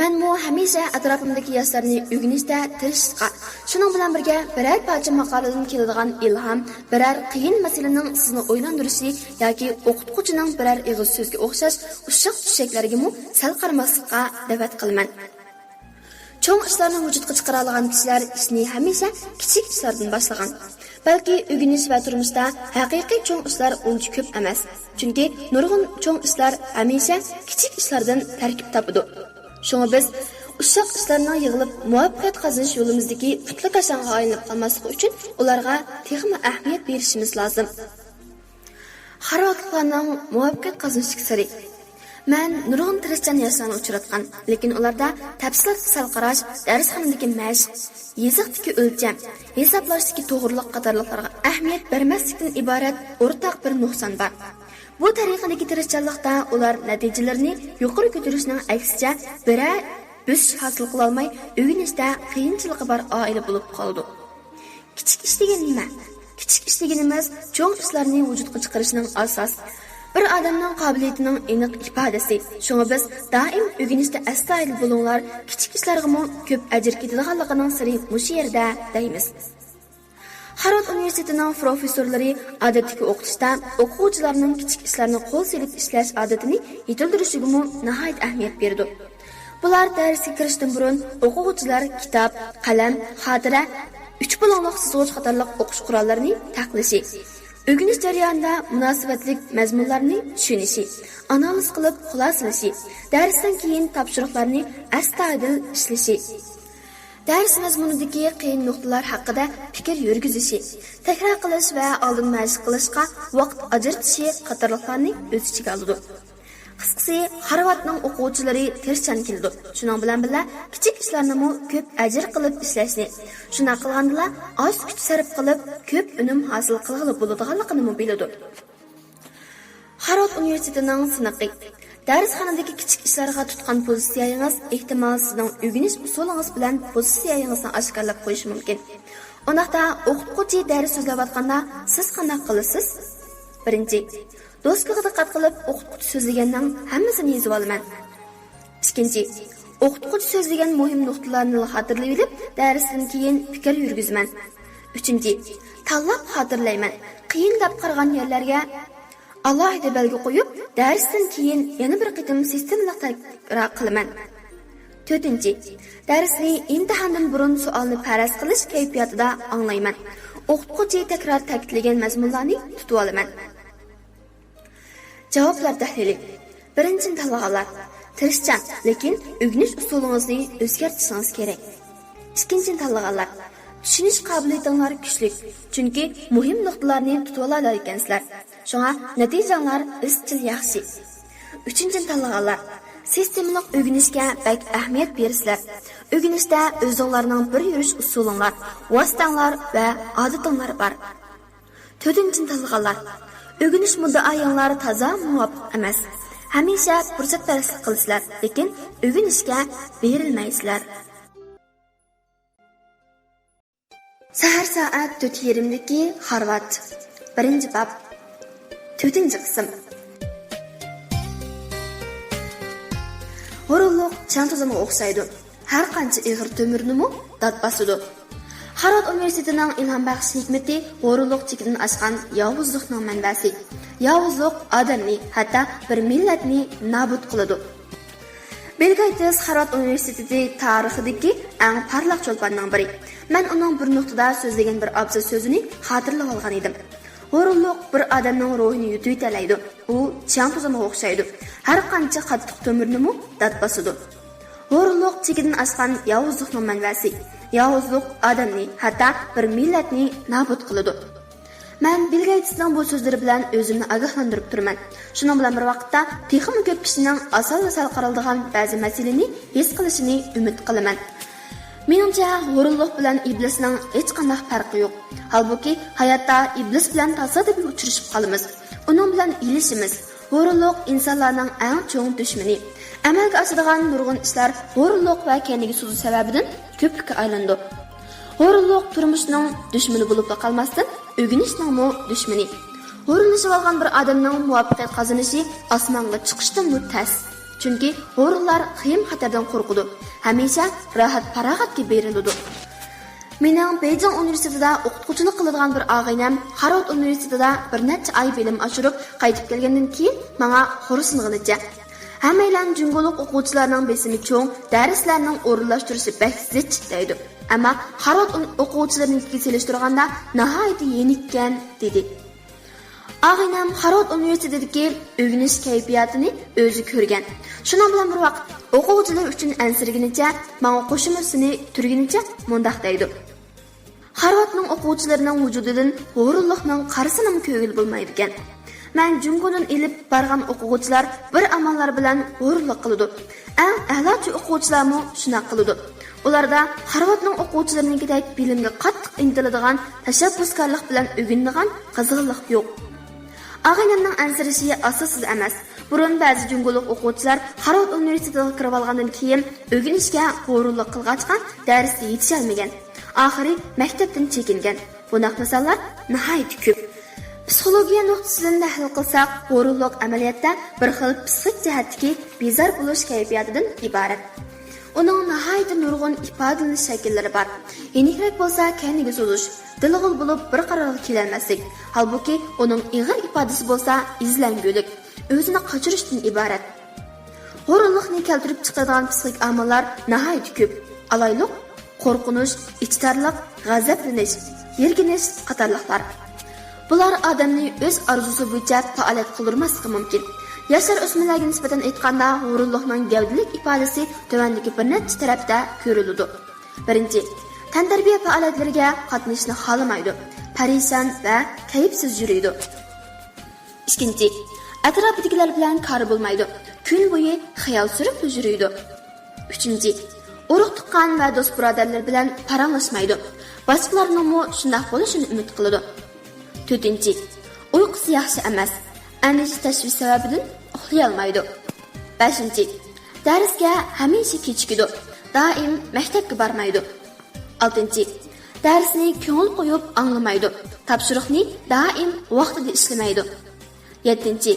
مەنمۇ ھەمىشە ئەتراپىمدىكى ياشلارنى ئۆگىنىشتە تىرىشىشقا، شۇنىڭ بىلەن بىرگە بىرەر پارچە ماقالىدىن كېلىدىغان ئىلھام، بىرەر قىيىن مەسىلىنىڭ سىزنى ئويلاندۇرۇشى ياكى ئوقۇتقۇچىنىڭ بىرەر ئېغىز سۆزىگە ئوخشاش ئۇششاق چۈشەكلەرگىمۇ سەل قارىماسلىققا دەۋەت قىلىمەن. چوڭ ئىشلارنى ۋۇجۇدقا چىقىرالىغان كىشىلەر ئىشنى ھەمىشە كىچىك ئىشلاردىن باشلىغان. بەلكى ئۆگىنىش ۋە تۇرمۇشتا ھەقىقىي چوڭ ئىشلار ئۇنچە كۆپ ئەمەس. چۈنكى نۇرغۇن چوڭ ئىشلار ھەمىشە كىچىك ئىشلاردىن تەركىب تاپىدۇ. شۇڭا بىز ئۇششاق ئىشلارنىڭ يىغىلىپ مۇۋەپپەقىيەت قازىنىش يولىمىزدىكى پۇتلىكاشاڭغا ئايلىنىپ قالماسلىقى ئۈچۈن ئۇلارغا تېخىمۇ ئەھمىيەت بېرىشىمىز لازىم. خارۋاردلىقلارنىڭ مۇۋەپپەقىيەت قازىنىشتىكى سىرى. مەن نۇرغۇن تىرىشچان ياشلارنى ئۇچراتقان، لېكىن ئۇلاردا تەپسىلاتقا سەل قاراش، دەرسخانىدىكى مەشىق، يېزىقتىكى ئۆلچەم، ھېسابلاشتىكى توغرىلىق قاتارلىقلارغا ئەھمىيەت بەرمەسلىكتىن ئىبارەت ئورتاق بىر نۇقسان بار. بۇ تەرىقىدىكى تىرىشچانلىقتا ئۇلار نەتىجىلىرىنى يۇقىرى كۆتۈرۈشنىڭ ئەكسىچە بىرەر ئۆسۈش ھاسىل قىلالماي، ئۆگىنىشتە قىيىنچىلىقى بار ئائىلە بولۇپ قالىدۇ. كىچىك ئىش دېگەن نېمە؟ كىچىك ئىش دېگىنىمىز چوڭ ئىشلارنى ۋۇجۇدقا چىقىرىشنىڭ ئاساس، بىر ئادەمنىڭ قابىلىيىتىنىڭ ئېنىق ئىپادىسى. شۇڭا بىز دائىم ئۆگىنىشتە ئەستايىدىل بولۇڭلار، كىچىك ئىشلارغىمۇ كۆپ ئەجىر كېتىدىغانلىقىنىڭ سىرى مۇشۇ يەردە دەيمىز. خارۋارد ئۇنىۋېرسىتېتىنىڭ پروفېسسورلىرى ئادەتتىكى ئوقۇتۇشتا ئوقۇغۇچىلارنىڭ كىچىك ئىشلارنى قول سېلىپ ئىشلەش ئادىتىنى يېتىلدۈرۈشىگىمۇ ناھايىتى ئەھمىيەت بېرىدۇ. بۇلار دەرسكە كىرىشتىن بۇرۇن ئوقۇغۇچىلار كىتاب، قەلەم، خاتىرە، ئۈچ بۇلۇڭلۇق سىزغۇچ قاتارلىق ئوقۇش قوراللىرىنى تەقلىشى، ئۆگىنىش جەريانىدا مۇناسىۋەتلىك مەزمۇنلارنى چۈشىنىشى، ئانالىز قىلىپ خۇلاسىلىشى، دەرستىن كېيىن تاپشۇرۇقلارنى ئەستايىدىل ئىشلىشى، دەرس مەزمۇنىدىكى قىيىن نۇقتىلار ھەققىدە پىكىر يۈرگۈزۈشى، تەكرار قىلىش ۋە ئالدىن مەشىق قىلىشقا ۋاقىت ئاجرىتىشى قاتارلىقلارنى ئۆز ئىچىگە ئالىدۇ. قىسقىسى، خارۋاردنىڭ ئوقۇغۇچىلىرى تىرىشچان كېلىدۇ. شۇنىڭ بىلەن بىللە، كىچىك ئىشلارنىمۇ كۆپ ئەجىر قىلىپ ئىشلەشنى، شۇنداق قىلغاندىلا ئاز كۈچ سەرپ قىلىپ، كۆپ ئۈنۈم ھاسىل قىلغىلى بولىدىغانلىقىنىمۇ بىلىدۇ. خارۋارد ئۇنىۋېرسىتېتىنىڭ سىنىقى. دەرسخانىدىكى كىچىك ئىشلارغا تۇتقان پوزىتسىيەڭىز، ئېھتىمال، سىزنىڭ ئۆگىنىش ئۇسۇلىڭىز بىلەن پوزىتسىيەڭىزنى ئاشكارىلاپ قويۇشى مۇمكىن. ئۇنداقتا، ئوقۇتقۇچى دەرس سۆزلەۋاتقاندا سىز قانداق قىلىسىز؟ بىرىنچى، دوسكىغا دىققەت قىلىپ، ئوقۇتقۇچى سۆزلىگەننىڭ ھەممىسىنى يېزىۋالىمەن. ئىككىنچى، ئوقۇتقۇچى سۆزلىگەن مۇھىم نۇقتىلارنىلا خاتىرىلىۋېلىپ، دەرستىن كېيىن پىكىر يۈرگۈزىمەن. ئۈچىنچى، تاللاپ خاتىرىلەيمەن. قىيىن دەپ قارىغان يەرلەرگە ئالاھىدە بەلگە قويۇپ، دەرستىن كېيىن يەنە بىر قېتىم سىستېمىلىق تەكرار قىلىمەن. تۆتىنچى، دەرسنى ئىمتىھاندىن بۇرۇن سوئالنى پەرەز قىلىش كەيپىياتىدا ئاڭلايمەن. ئوقۇتقۇچى تەكرار تەكىتلىگەن مەزمۇنلارنى تۇتۇۋالىمەن. جاۋابلار تەھلىلى. بىرىنچىنى تاللىغانلار، تىرىشچان، لېكىن ئۆگىنىش ئۇسۇلىڭىزنى ئۆزگەرتىشىڭىز كېرەك. ئىككىنچىنى تاللىغانلار، چۈشىنىش قابىلىيىتىڭلار كۈچلۈك، چۈنكى مۇھىم نۇقتىلارنى تۇتۇۋالالايكەنسىلەر. شۇڭا نەتىجەڭلار ئىزچىل ياخشى. ئۈچىنچىنى تاللىغانلار، سىستېمىلىق ئۆگىنىشكە بەك ئەھمىيەت بېرىسىلەر. ئۆگىنىشتە ئۆزۈڭلارنىڭ بىر يۈرۈش ئۇسۇلۇڭلار، ۋاسىتەڭلار ۋە ئادىتىڭلار بار. تۆتىنچىنى تاللىغانلار، ئۆگىنىش مۇددىئايىڭلار تازا مۇۋاپىق ئەمەس. ھەمىشە پۇرسەتپەرەسلىك قىلىسىلەر، لېكىن ئۆگىنىشكە بېرىلمەيسىلەر. سەھەر سائەت تۆت يېرىمدىكى خارۋارد. بىرىنچى باب. تۆتىنچى قىسىم. ھۇرۇنلۇق چاڭ توزانغا ئوخشايدۇ. ھەر قانچە ئېغىر تۆمۈرنىمۇ دات باسىدۇ. خارۋارد ئۇنىۋېرسىتېتىنىڭ ئىلھام بەخش ھېكمىتى ھۇرۇنلۇق چېكىدىن ئاشقان ياۋۇزلۇقنىڭ مەنبەسى. ياۋۇزلۇق ئادەمنى، ھەتتا بىر مىللەتنى نابۇت قىلىدۇ. بىل گېيتس خارۋارد ئۇنىۋېرسىتېتى تارىخىدىكى ئەڭ پارلاق چولپاننىڭ بىرى. مەن ئۇنىڭ بىر نۇقتىدا سۆزلىگەن بىر ئابزاس سۆزىنى خاتىرىلىۋالغان ئىدىم. ھۇرۇنلۇق بىر ئادەمنىڭ روھىنى يۇتۇۋېتەلەيدۇ. ئۇ چىياڭ توزانغا ئوخشايدۇ. ھەر قانچە قاتتىق تۆمۈرنىمۇ دات باسىدۇ. ھۇرۇنلۇق چېكىدىن ئاشقان ياۋۇزلۇقنىڭ مەنبەسى. ياۋۇزلۇق ئادەمنى، ھەتتا بىر مىللەتنى نابۇت قىلىدۇ. مەن بىل گېيتسنىڭ بۇ سۆزلىرى بىلەن ئۆزۈمنى ئاگاھلاندۇرۇپ تۇرىمەن. شۇنىڭ بىلەن بىر ۋاقىتتا، تېخىمۇ كۆپ كىشىنىڭ ئاسانلا سەل قارىلىدىغان بەزى مەسىلىنى ھېس قىلىشىنى ئۈمىد قىلىمەن. مېنىڭچە، ھۇرۇنلۇق بىلەن ئىبلىسنىڭ ھېچقانداق پەرقى يوق. ھالبۇكى، ھاياتتا ئىبلىس بىلەن تاسادىپىي ئۇچرىشىپ قالىمىز. ئۇنىڭ بىلەن ئېلىشىمىز. ھۇرۇنلۇق ئىنسانلارنىڭ ئەڭ چوڭ دۈشمىنى. ئەمەلگە ئاشىدىغان نۇرغۇن ئىشلار ھۇرۇنلۇق ۋە كەينىگە سوزۇش سەۋەبىدىن كۆپلۈككە ئايلىنىدۇ. ھۇرۇنلۇق تۇرمۇشنىڭ دۈشمىنى بولۇپلا قالماستىن، ئۆگىنىشنىڭمۇ دۈشمىنى. ھۇرۇنلىشىۋالغان بىر ئادەمنىڭ مۇۋەپپەقىيەت قازىنىشى ئاسمانغا چىقىشتىنمۇ تەس. چۈنكى ھۇرۇنلار خېيىم-خەتەردىن قورقىدۇ، ھەمىشە راھەت-پاراغەتكە بېرىلىدۇ. مېنىڭ بېيجىڭ ئۇنىۋېرسىتېتىدا ئوقۇتقۇچىلىق قىلىدىغان بىر ئاغىنەم خارۋارد ئۇنىۋېرسىتېتىدا بىر نەچچە ئاي بىلىم ئاشۇرۇپ، قايتىپ كەلگەندىن كېيىن ماڭا خورسىنغىنىچە، «ھەممەيلەن جۇڭگولۇق ئوقۇغۇچىلارنىڭ بېسىمى چوڭ، دەرسلەرنىڭ ئورۇنلاشتۇرۇشى بەك زىچ» دەيدۇ. «ئەمما خارۋارد ئون-، ئوقۇغۇچىلىرىنىڭكىگە سېلىشتۇرغاندا ناھايىتى يېنىككەن» دېدى. ئاغىنەم خارۋارد ئۇنىۋېرسىتېتىدىكى ئۆگىنىش كەيپىياتىنى ئۆزى كۆرگەن. شۇنىڭ بىلەن بىر ۋاقىت، ئوقۇغۇچىلىرى ئۈچۈن ئەنسىرىگىنىچە، ماڭا قوشۇمىسىنى تۈرگىنىچە مۇنداق دەيدۇ: «خارۋاردنىڭ ئوقۇغۇچىلىرىنىڭ ۋۇجۇدىدىن ھۇرۇنلۇقنىڭ قارىسىنىمۇ كۆرگىلى بولمايدىكەن. مەن جۇڭگودىن ئېلىپ بارغان ئوقۇغۇچىلار بىر ئاماللار بىلەن ھۇرۇنلۇق قىلىدۇ. ئەڭ ئەلاچى ئوقۇغۇچىلارمۇ شۇنداق قىلىدۇ. ئۇلاردا خارۋاردنىڭ ئوقۇغۇچىلىرىنىڭكىدەك بىلىمگە قاتتىق ئىنتىلىدىغان، تەشەببۇسكارلىق بىلەن ئۆگىنىدىغان قىزغىنلىق يوق.» ئاغىنەمنىڭ ئەنسىرىشى ئاساسسىز ئەمەس. بۇرۇن بەزى جۇڭگولۇق ئوقۇغۇچىلار خارۋارد ئۇنىۋېرسىتېتىغا كىرىۋالغاندىن كېيىن ئۆگىنىشكە ھۇرۇنلۇق قىلغاچقا، دەرستە يېتىشەلمىگەن، ئاخىرى مەكتەپتىن چېكىنگەن. بۇنداق مىساللار ناھايىتى كۆپ. پسىخولوگىيە نۇقتىسىدىن تەھلىل قىلساق، ھۇرۇنلۇق ئەمەلىيەتتە بىر خىل پسىخىك جەھەتتىكى بىزار بولۇش كەيپىياتىدىن ئىبارەت. ئۇنىڭ ناھايىتى نۇرغۇن ئىپادىلىنىش شەكىللىرى بار. يېنىكرەك بولسا كەينىگە سوزۇش، دىلغۇل بولۇپ بىر قارارغا كېلەلمەسلىك. ھالبۇكى، ئۇنىڭ ئېغىر ئىپادىسى بولسا ئىزلەنگۈلۈك، ئۆزىنى قاچۇرۇشتىن ئىبارەت. ھۇرۇنلۇقنى كەلتۈرۈپ چىقىرىدىغان پسىخىك ئامىللار ناھايىتى كۆپ. ئالايلۇق، قورقۇنچ، ئىچتارلىق، غەزەپلىنىش، يىرگىنىش قاتارلىقلار. بۇلار ئادەمنى ئۆز ئارزۇسى بويىچە پائالىيەت قىلدۇرماسلىقى مۇمكىن. ياشلار، ئۆسمۈرلەرگە نىسبەتەن ئېيتقاندا، ھۇرۇنلۇقنىڭ گەۋدىلىك ئىپادىسى تۆۋەندىكى بىر نەچچە تەرەپتە كۆرۈلىدۇ. بىرىنچى، تەنتەربىيە پائالىيەتلىرىگە قاتنىشىشنى خالىمايدۇ، پەرىشان ۋە كەيپسىز يۈرىدۇ. ئىككىنچى، ئەتراپىدىكىلەر بىلەن كارى بولمايدۇ، كۈن بويى خىيال سۈرۈپلا يۈرىدۇ. ئۈچىنچى، ئۇرۇق-تۇغقان ۋە دوست-بۇرادەرلىرى بىلەن پاراڭلاشمايدۇ، باشقىلارنىڭمۇ شۇنداق بولۇشىنى ئۈمىد قىلىدۇ. تۆتىنچى، ئۇيقۇسى ياخشى ئەمەس، ئەندىشە-تەشۋىش سەۋەبىدىن ئۇخلىيالمايدۇ. بەشىنچى، دەرسكە ھەمىشە كېچىكىدۇ، دائىم مەكتەپكە بارمايدۇ. ئالتىنچى، دەرسنى كۆڭۈل قويۇپ ئاڭلىمايدۇ، تاپشۇرۇقنى دائىم ۋاقتىدا ئىشلىمەيدۇ. يەتتىنچى،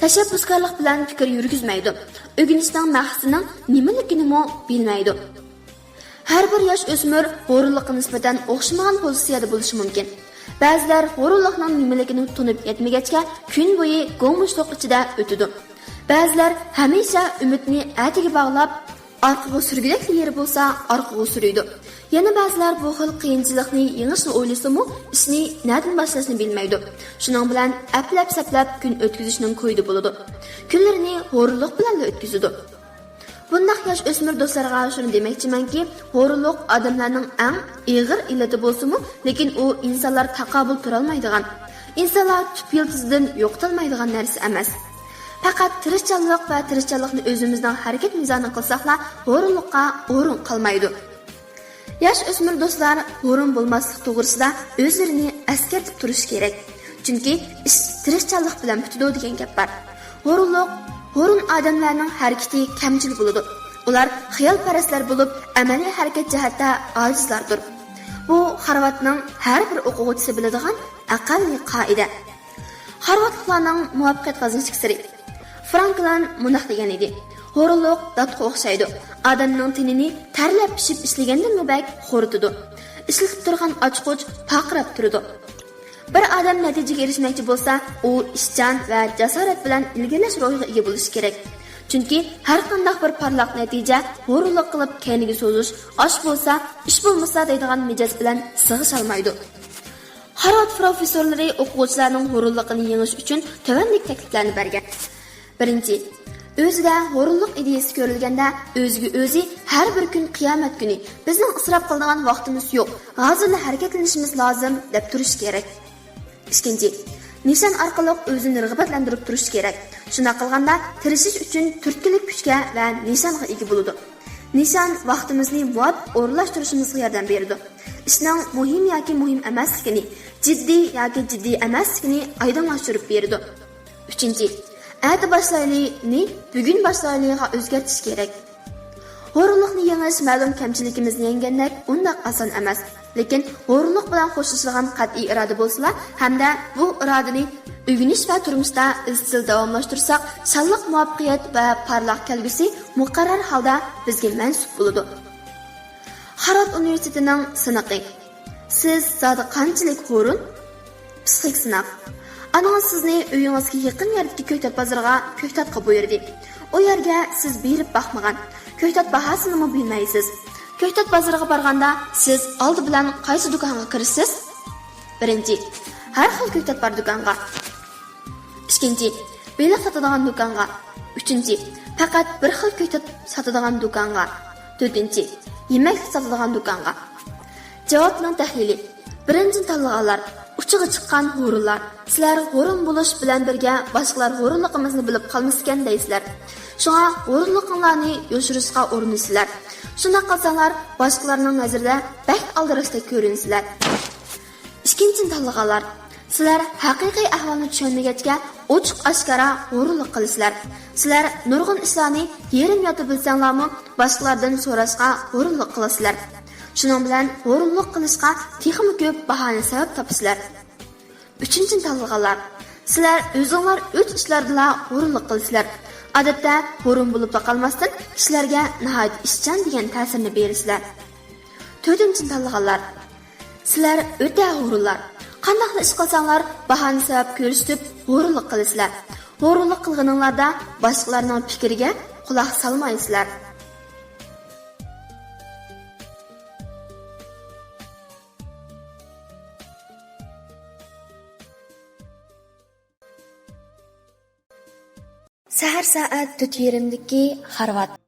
تەشەببۇسكارلىق بىلەن پىكىر يۈرگۈزمەيدۇ، ئۆگىنىشنىڭ مەقسىتىنىڭ نېمىلىكىنىمۇ بىلمەيدۇ. ھەر بىر ياش ئۆسمۈر ھۇرۇنلۇققا نىسبەتەن ئوخشىمىغان پوزىتسىيەدە بولۇشى مۇمكىن. بەزىلەر ھۇرۇنلۇقنىڭ نېمىلىكىنى تونۇپ يەتمىگەچكە، كۈن بويى گوڭ-مۇشتلۇق ئىچىدە ئۆتىدۇ. بەزىلەر ھەمىشە ئۈمىدنى ئەتىگە باغلاپ، ئارقىغا سۈرگۈدەكلا يېرى بولسا ئارقىغا سۈرىدۇ. يەنە بەزىلەر بۇ خىل قىيىنچىلىقنى يېڭىشنى ئويلىسىمۇ، ئىشنى نەدىن باشلاشنى بىلمەيدۇ. شۇنىڭ بىلەن ئەپلەپ-سەپلەپ كۈن ئۆتكۈزۈشنىڭ كويىدا بولىدۇ. كۈنلىرىنى ھۇرۇنلۇق بىلەنلا ئۆتكۈزىدۇ. بۇنداق ياش ئۆسمۈر دوستلارغا شۇنى دېمەكچىمەنكى، ھۇرۇنلۇق ئادەملەرنىڭ ئەڭ ئېغىر ئىللىتى بولسىمۇ، لېكىن ئۇ ئىنسانلار تاقابىل تۇرالمايدىغان، ئىنسانلار تۈپ يىلتىزىدىن يوقىتالمايدىغان نەرسە ئەمەس. پەقەت تىرىشچانلىق ۋە تىرىشچانلىقنى ئۆزىمىزنىڭ ھەرىكەت مىزانى قىلساقلا، ھۇرۇنلۇققا ئورۇن قالمايدۇ. ياش ئۆسمۈر دوستلار ھۇرۇن بولماسلىق توغرىسىدا ئۆزلىرىنى ئەسكەرتىپ تۇرۇشى كېرەك. چۈنكى ئىش تىرىشچانلىق بىلەن پۈتىدۇ دېگەن گەپ بار. ھۇرۇنلۇق، ھۇرۇن ئادەملەرنىڭ ھەرىكىتى كەمچىل بولىدۇ. ئۇلار خىيال پەرەسلەر بولۇپ، ئەمەلىي ھەرىكەت جەھەتتە ئاجىزلاردۇر. بۇ خارۋاتنىڭ ھەر بىر ئوقۇغۇچىسى بىلىدىغان ئەقەللىي قائىدە. خارۋاتلىقلارنىڭ مۇۋەپپەقىيەت قازىنىشتىكى سىرى. فرانكلىن مۇنداق دېگەن ئىدى: «ھۇرۇنلۇق داتقا ئوخشايدۇ. ئادەمنىڭ تېنىنى تەرلەپ پىشىپ ئىشلىگەندىنمۇ بەك خورىتىدۇ. ئىشلىتىپ تۇرغان ئاچقۇچ پارقىراپ تۇرىدۇ.» بىر ئادەم نەتىجىگە ئېرىشمەكچى بولسا، ئۇ ئىشچان ۋە جاسارەت بىلەن ئىلگىرىلەش روھىغا ئىگە بولۇشى كېرەك. چۈنكى ھەر قانداق بىر پارلاق نەتىجە ھۇرۇنلۇق قىلىپ كەينىگە سوزۇش، ئاش بولسا، ئىش بولمىسا دەيدىغان مىجەز بىلەن سىغىشالمايدۇ. خارۋارد پروفېسسورلىرى ئوقۇغۇچىلارنىڭ ھۇرۇنلۇقىنى يېڭىش ئۈچۈن تۆۋەندىكى تەكلىپلەرنى بەرگەن. بىرىنچى، ئۆزىدە ھۇرۇنلۇق ئىدىيىسى كۆرۈلگەندە، ئۆزىگە ئۆزى ھەر بىر كۈن قىيامەت كۈنى، بىزنىڭ ئىسراپ قىلىدىغان ۋاقتىمىز يوق، ھازىرلا ھەرىكەتلىنىشىمىز لازىم، دەپ تۇرۇشى كېرەك. ئىككىنچى، نىشان ئارقىلىق ئۆزىنى رىغبەتلەندۈرۈپ تۇرۇشى كېرەك. شۇنداق قىلغاندا، تىرىشىش ئۈچۈن تۈرتكىلىك كۈچكە ۋە نىشانغا ئىگە بولىدۇ. نىشان ۋاقتىمىزنى مۇۋاپىق ئورۇنلاشتۇرۇشىمىزغا ياردەم بېرىدۇ. ئىشنىڭ مۇھىم ياكى مۇھىم ئەمەسلىكىنى، جىددىي ياكى جىددىي ئەمەسلىكىنى ئايدىڭلاشتۇرۇپ بېرىدۇ. ئۈچىنچى، «ئەتە باشلايلى»نى «بۈگۈن باشلايلى»غا ئۆزگەرتىش كېرەك. ھۇرۇنلۇقنى يېڭىش مەلۇم كەمچىلىكىمىزنى يەڭگەندەك ئۇنداق ئاسان ئەمەس. لېكىن ھۇرۇنلۇق بىلەن خوشلىشىدىغان قەتئىي ئىرادە بولسىلا ھەمدە بۇ ئىرادىنى ئۆگىنىش ۋە تۇرمۇشتا ئىزچىل داۋاملاشتۇرساق، شانلىق مۇۋەپپەقىيەت ۋە پارلاق كەلگۈسى مۇقەررەر ھالدا بىزگە مەنسۇپ بولىدۇ. خارۋارد ئۇنىۋېرسىتېتىنىڭ سىنىقى. سىز زادى قانچىلىك ھۇرۇن؟ پسىخىك سىناق. ئانىڭىز سىزنى ئۆيىڭىزگە يېقىن يەردىكى كۆكتات بازىرىغا كۆكتاتقا بۇيرۇدى. ئۇ يەرگە سىز بېرىپ باقمىغان. كۆكتات باھاسىنىمۇ بىلمەيسىز. كۆكتات بازىرىغا بارغاندا سىز ئالدى بىلەن قايسى دۇكانغا كىرىسىز؟ بىرىنچى، ھەر خىل كۆكتات بار دۇكانغا. ئىككىنچى، بېلىق ساتىدىغان دۇكانغا. ئۈچىنچى، پەقەت بىر خىل كۆكتات ساتىدىغان دۇكانغا. تۆتىنچى، يېمەكلىك ساتىدىغان دۇكانغا. جاۋابنىڭ تەھلىلى. بىرىنچىنى تاللىغانلار، ئۇچىغا چىققان ھۇرۇنلار. سىلەر ھۇرۇن بولۇش بىلەن بىرگە باشقىلار ھۇرۇنلۇقىمىزنى بىلىپ قالمىسىكەن دەيسىلەر. شۇڭا ھۇرۇنلۇقۇڭلارنى يوشۇرۇشقا ئۇرۇنىسىلەر. شۇنداق قىلساڭلار باشقىلارنىڭ نەزىرىدە بەك ئالدىراشتەك كۆرۈنىسىلەر. ئىككىنچىنى تاللىغانلار، سىلەر ھەقىقىي ئەھۋالنى چۈشەنمىگەچكە ئوچۇق ئاشكارا ھۇرۇنلۇق قىلىسىلەر. سىلەر نۇرغۇن ئىشلارنى يېرىم ياتا بىلسەڭلارمۇ باشقىلاردىن سوراشقا ھۇرۇنلۇق قىلىسىلەر. شۇنىڭ بىلەن ھۇرۇنلۇق قىلىشقا تېخىمۇ كۆپ باھانە سەۋەب تاپىسىلەر. ئۈچىنچىنى تاللىغانلار، سىلەر ئۆزۈڭلار ئۆز ئىشلاردىلا ھۇرۇنلۇق قىلىسىلەر. ئادەتتە ھۇرۇن بولۇپلا قالماستىن كىشىلەرگە ناھايىتى ئىشچان دېگەن تەسىرنى بېرىسىلەر. تۆتىنچىنى تاللىغانلار، سىلەر ئۆتە ھۇرۇنلار. قانداقلا ئىش قىلساڭلار باھانە سەۋەب كۆرسىتىپ ھۇرۇنلۇق قىلىسىلەر. ھۇرۇنلۇق قىلغىنىڭلاردا باشقىلارنىڭ پىكرىگە قۇلاق سالمايسىلەر. سەھەر سائەت تۆت يېرىمدىكى خارۋارد.